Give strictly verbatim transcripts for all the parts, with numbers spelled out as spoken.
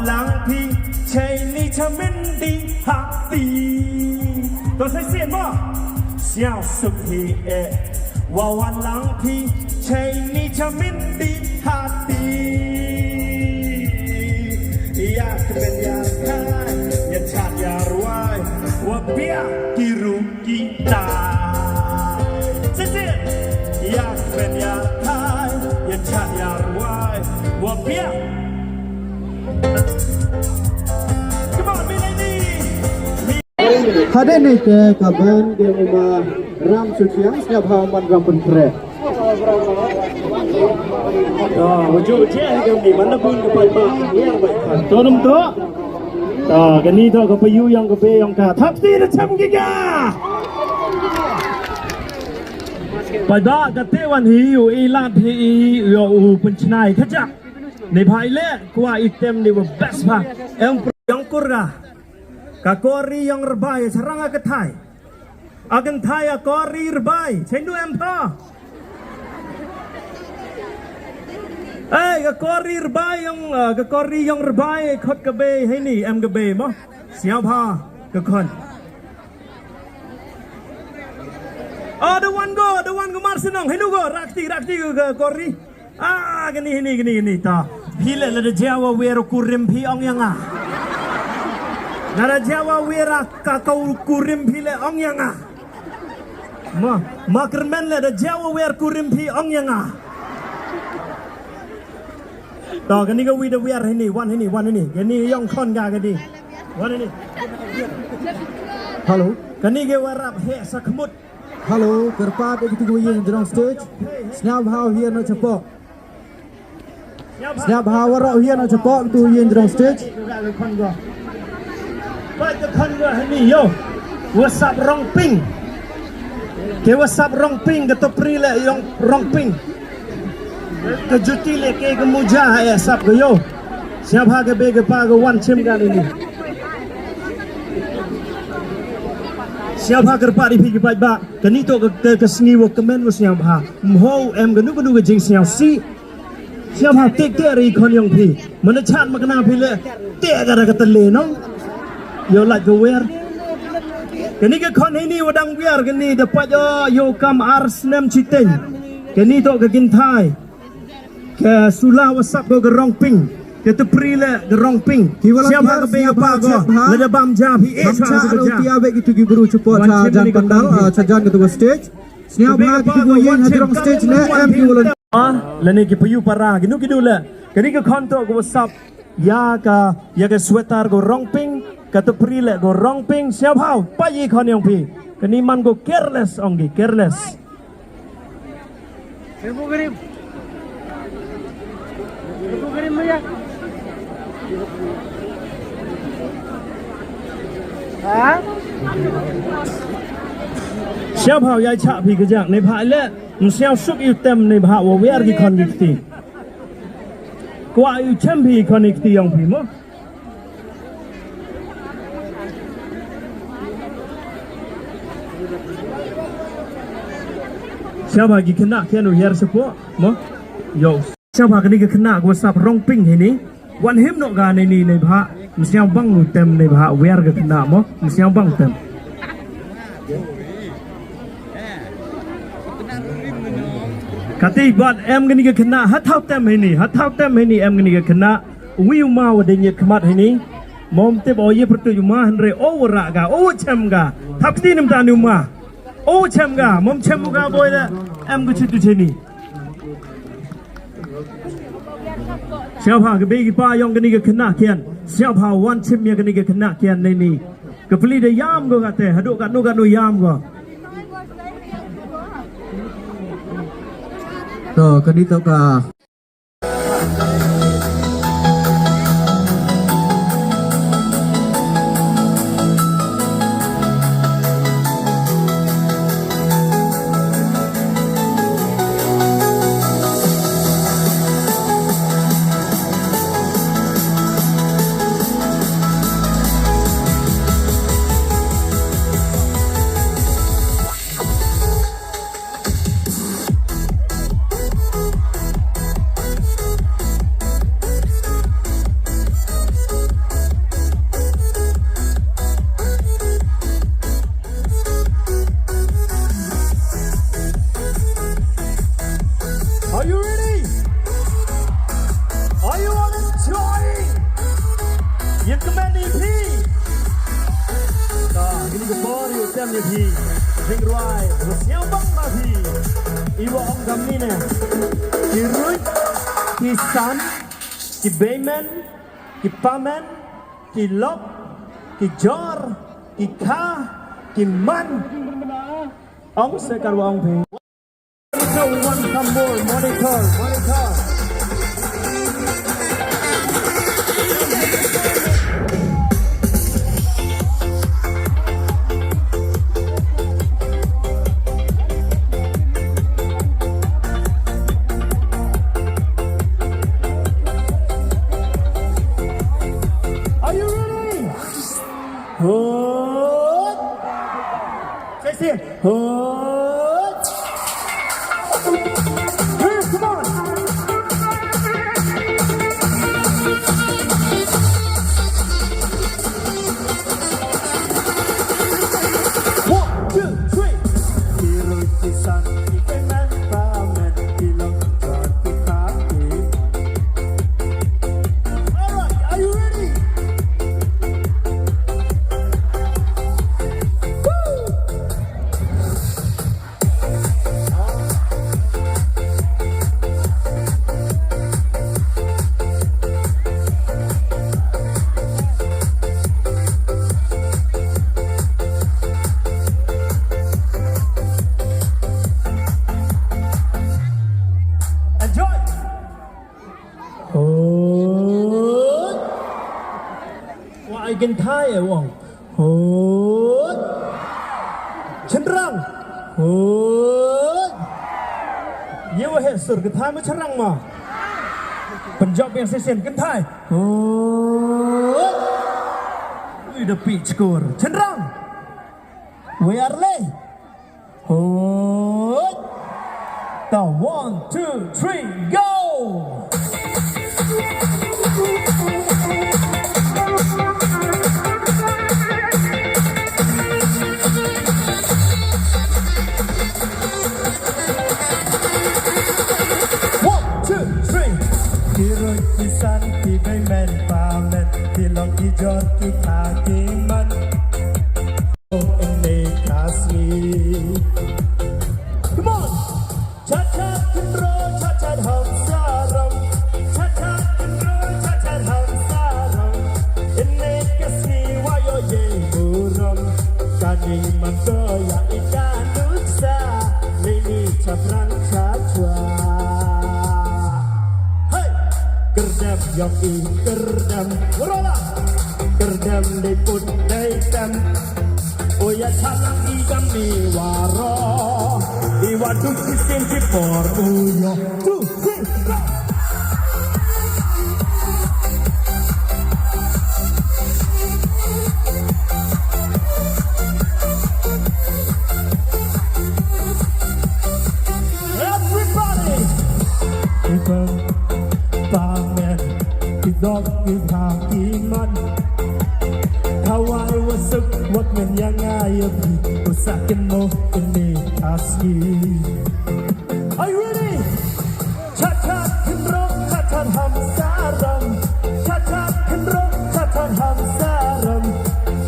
Lang phi, chei ni chamin di hati. To sai sien mo. Siaw suk phi e. Wa wan lang phi, chei ni chamin di hati. Ya kmen ya kai, ya chat ya ruai. Wa bia kiru kita. Sisi. Ya kmen ya kai, ya chat ya ruai. Wa bia. Come on, mi lady. Hadien ni te ka band dei u ma Ram Suchiang, sngap ha u man Ram Pynpre. Ah, wujud je ni kami, mana pun ka pai ma, ni yang baik kan. To num to. To, kani to ka payu yang ka be yang ka. Thap ti da cham ki ga. Pai ba ka te wan hi u i lat hi i u u pynchnai ka jak. Ni bhai le, kwa item ni wa best ba. Em pro yang kur ga. Ka kori yang rbai, sarang ka thai. Akan thai a kori rbai, chendu em pha. Eh, ka kori rbai yang, eh, ka kori yang rbai, khot ka be, hei ni, em ka be mo. Siap ha, ka khon. Oh, the one go, the one go, mar senong, hei nu go, rakti, rakti go, ka kori. Ah, kani, kani, kani, kani, ta. Phi le lada jawa wer kurim phi ong yang ah. Lada jawa wer ka kau kurim phi le ong yang ah. Ma, ma kermen lada jawa wer kurim phi ong yang ah. Ta, kani ka wi da wer hini, wan hini, wan hini. Kani yong khon ga kani. Wan hini. Hello. Kani ke warap he sakmut. Hello, kyrpad ïa kitu ki ïing jrong stage. Sngap bha u hiar noh chapoh. Sngap bha waroh u hiar noh chapoh kitu ïing jrong stage. Ba ka khon go hani yo. Wasap Rongping. Ke wasap Rongping, ka tupri le yong Rongping. Ka juti le ke ka muja ha ïa sap ka yo. Sngap bha ka be ka pa ka wan chim ka ni. Sngap bha kyrpad ïa phi ki paidbah. Kani to ka, ka, ka sngi wa kmen wa sngap bha. Mho em kanu kanu ka jingsngap si. Sngap bha tik tik ri khon yong phi. Mana chat ma kena phi le. Tik ka da ka tele no. Yo lait ka wer. Kani ka khon hini wa dang wer kani da pait o yo kam ar snem chiteng. Kani to ka ginthai. Ka sula wasap ko ka Rongping. Ka tepri le ka Rongping. Ki wala sngap bha ka be ka pa ko. Lada bam ja phi eh. Bam cha ro pia be kitu ki bru chapoh cha jan pandal, ah, cha jan kitu ka stage. Sngap bha kitu ki ïing ha jrong stage ne em ki wala. Ah, lane ki payu para kinu kidu le. Kani ka khon to ka wasap. Ïa ka, ïa ka sweater ko Rongping, ka tepri le ko Rongping, sngap bha, pa i khon yong phi. Kani man ko careless ong ki, careless. Sngap bha ïa cha phi ka jak ne bha le, sngap suk ïa tem ne bha wa wer ki khon ki kti. Kwa ïa chem phi khon ki kti yong phi mo. Sngap bha ki khynnah kian u hiar shapoh mo. Yo. Sngap bha kani ka khynnah ko sap Rongping hini. Wan him noh ka ne ni ne bha. Sngap bang u tem ne bha wer ka khynnah mo. Sngap bang tem. Kati bad em kani ka khynnah ha thaw tem hini. Ha thaw tem hini em kani ka khynnah. Wi u ma wa dei ngiat khmat hini. Mom tip o ye pyrtuit u ma hynrei o wa rah ka, o wa chem ka. Thap ti nim ta ni u ma. O wa chem ka, mom chem u ka boi da. Em ka chitu chini. Sngap bha ka bei ki pa yong kani ka khynnah kian. Sngap bha wan chim ya kani ka khynnah kian nei ni. Ka pli da yam ko ka te, hadu ka nu ka nu yam ko. To, kani to ka Ïa kmen ïa phi. Ka kine ki por ïa tem ïa phi. Jingrwai, u sñiawbang ma phi. Iwa ong kam ni ne. Ki ruit, ki san, ki beimen, ki pamen, ki lok, ki jor, ki kha, ki man. Ong se kan wa ong phi. So we want some more monitor, monitor. Are you ready? Hoot! Say, say, hoot! Hey, come on! One, two, three. Ki ruh ki san, ki kmen pamen, ki long ki kha ki. All right, are you ready? Woo! Enjoy. Hoot. Wa ai kynthai e wong. Hoot. Chynrang. Hoot. Ye wa he sur kynthai ma chynrang ma. Pynjop yang session kynthai. Hoot. Ui da pi chkur. Chynrang. We are late. Hoot. Ta one, two, three, go! One, two, three. Ki ruh ki san ki bei men pa men ki long ki jor ki kha ki man. Ine ka sngi. Come on. Chat chat khynro, chat chat hamsaram. Chat chat khynro, chat chat hamsaram. Ine ka sngi wa ïoh ye burom. Kane man ko ïa i ka nuksa. Leini chaphrang chachwa. Hey! Kyrdem ïong i kyrdem. Rola. Kyrdem dei put dei tem. O ïa chalang i kam ni waro. I wa duk shisien ki por u ïoh. Two, three, go. Everybody. Ki pang, pa men, ki dok, ki pha, ki man. Kawai wa suk, wa kmen ïa nga ïa phi, wa sa kynmo kynne asli. Are you ready? Chat chat khynrong, chat chat hamsaram. Chat chat khynrong, chat chat hamsaram.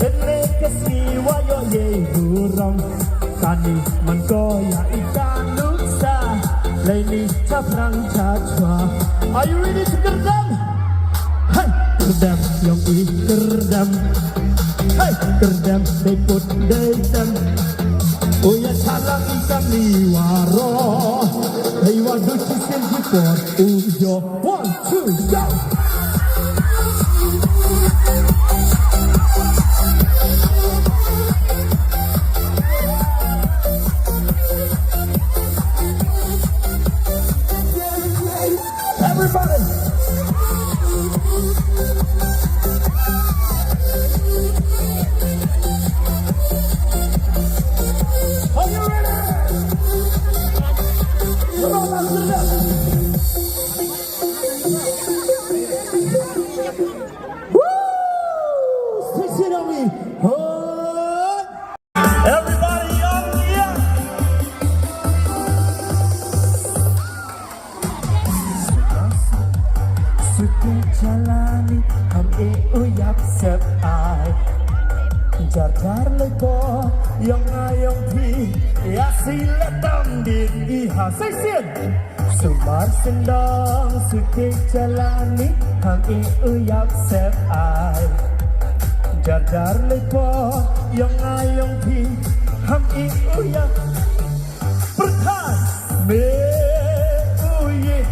Kane ka sngi wa ïoh ye burom. Kane man ko ïa i ka nuksa. Leini chaphrang chachwa. Are you ready to kyrdem? Hey! Kyrdem ïong i kyrdem. Hey! Kyrdem dei put dei tem. O ïa chalang i kam ni waro. Hey, wa duk shisien ki por u ïoh. One, two, go! Everybody! Are you ready? Come on, let's do this. Ai, jar jar lei por, ïong nga ïong phi, ïa si le tam din i ha. Sa shisien. Sumar sngewdong shu tieng jalani, ham i u ïap sep ai. Jar jar lei por, ïong nga ïong phi, ham i u ïap. Pyrthei, me u ïeh.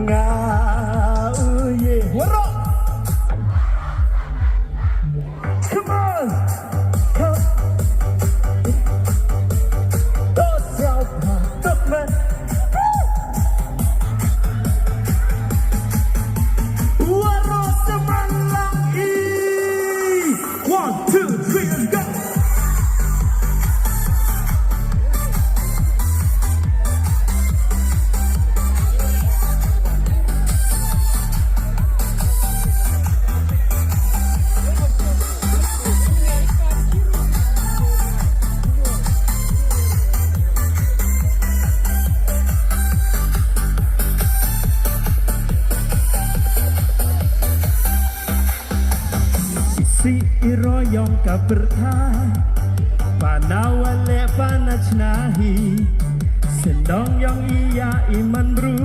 Nga u ïeh. Waroh. Come on. Come. Dos, xiao, pa, dos, man. Waroh, semangat. One, two, three, and go. Si i ro ïong ka pyrthei, pa na wa leh pa na chna hi, sngewdong ïong i ïa i man bru.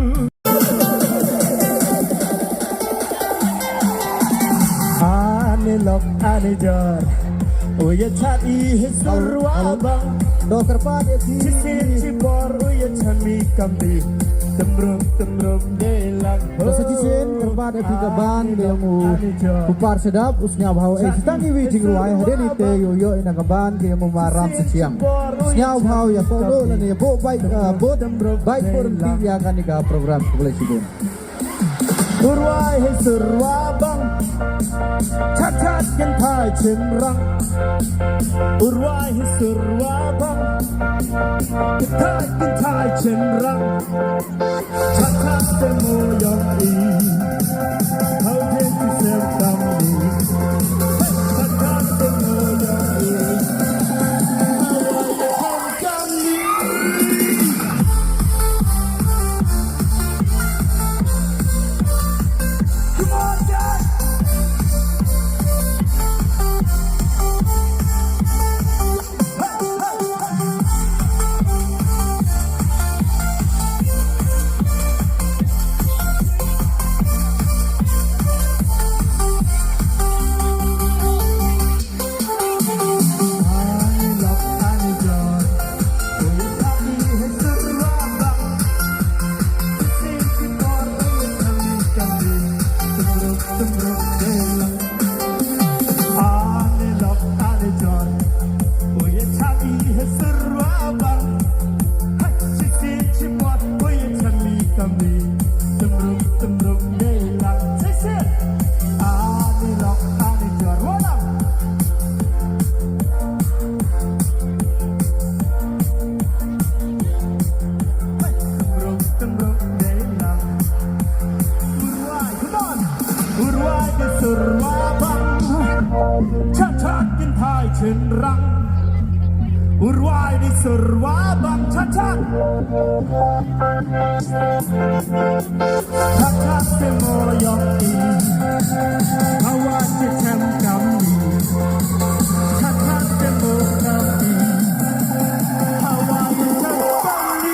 Ani lok ani jar, u ïa chat i hi surwa bang. Dokar pa de ti. Chisin chibor u ïa chan mi kam di, temrum temrum de lang. Dosa chisin, kyrpad ïa phi ka band ka ïong u Kupar Shadap, u Sniawbhaw, eh, sdang iwei i jingrwai, hadien ite ïoh ïoh ïa na ka band ka ïong u Maram Sachiang. Sniawbhaw ïa polo lane ïa bo bai, eh, bo bai por ïa kane ka program, khublei shibun. U rwai hi surwa bang, chat chat kynthai chynrang. U rwai hi surwa bang, chat chat kynthai chynrang. Chat chat te mo ïong i. Hau te ki sem kam ni. Chat chat te mo ïong i. Hau te ki sem kam ni. Come on, guys. Urwai, come on. Urwai de surwa bang. Chat chat kynthai chynrang. Urwai de surwa bang. Chat chat. Chat chat te mo ïong i. Hawa te chem kam i. Chat chat te mo kam i. Hawa te chem kam i.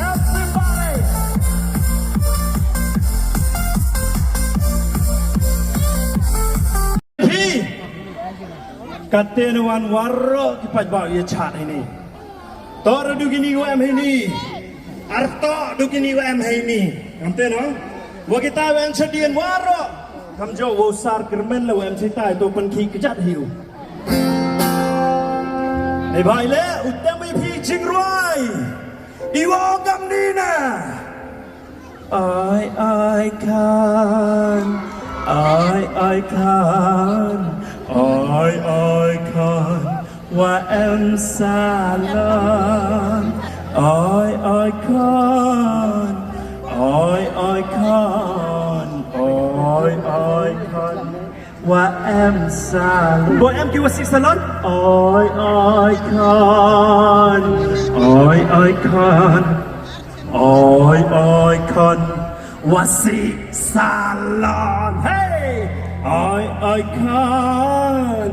Everybody. Phi. Katte na wan waroh ki paidbah ïa chat hini. Tor du kini wa em hini. Arto du kini wa em hini. Katte no. Wa kita wa em chadien waroh. Kam jo wa sar kyrmen la wa em chitai to pan ki kjat hiu. Ai bai le utem i phi jingrwai. I wa kam ni na. Ai ai khan, ai ai khan, ai ai khan, wa em salam. Ai ai khan, ai ai khan, ai ai khan, wa em salam. Wa em ki wa sih salon. Ai ai khan, ai ai khan. Oi oi khon, wasi salon. Hey, oi oi khon.